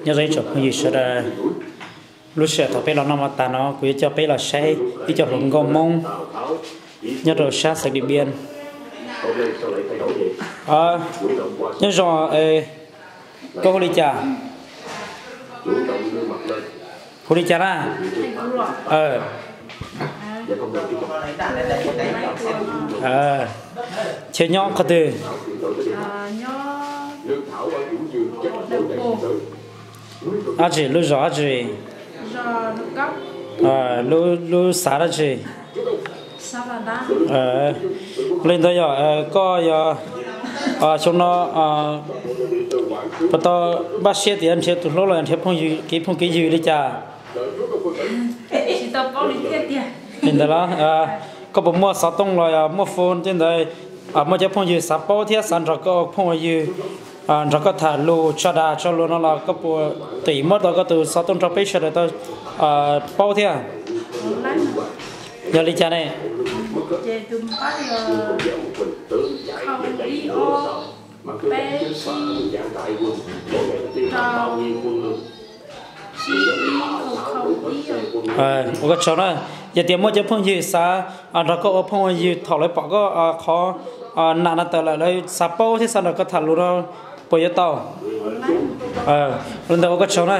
Nyob zoo ib tsoom phooj ywg sawv daws, lub sij hawm thaum peb los noj mov tas no kuv yuav coj peb los saib ib co hluas nkauj Hmoob nyob rau sab xeev Điện Biên. Nyob zoo, koj hu li cas? Hu li cas na? Ces nyob qhov twg? Dab tsi, lub zos dab tsi? Lub xav dab tsi? Li ntawd yog koj yog xyoo no puas tau npaj siab tias nrhiav tus hlub los nrhiav phooj ywg, kev phooj kev ywg li cas? Li ntawd los koj puas muaj xov tooj los yog muaj phone tej ntawd, muaj cov phooj ywg xav paub thiab xav nrog koj ua phooj ua ywg, nrog koj tham lus tso dag tso luag no los koj puas tim muab tau koj tus xov tooj rau peb sawv daws tau paub thiab? Yog li cas ne? Ua koj tsaug na. Yog tias muaj cov phooj ywg xav nrog koj ua phooj ua ywg thaum lawv pom koj qhov nam no tawm lawm lawv xav paub thiab xav nrog koj tham lus no puas yuav tau? Li ntawd ua koj tsaug na.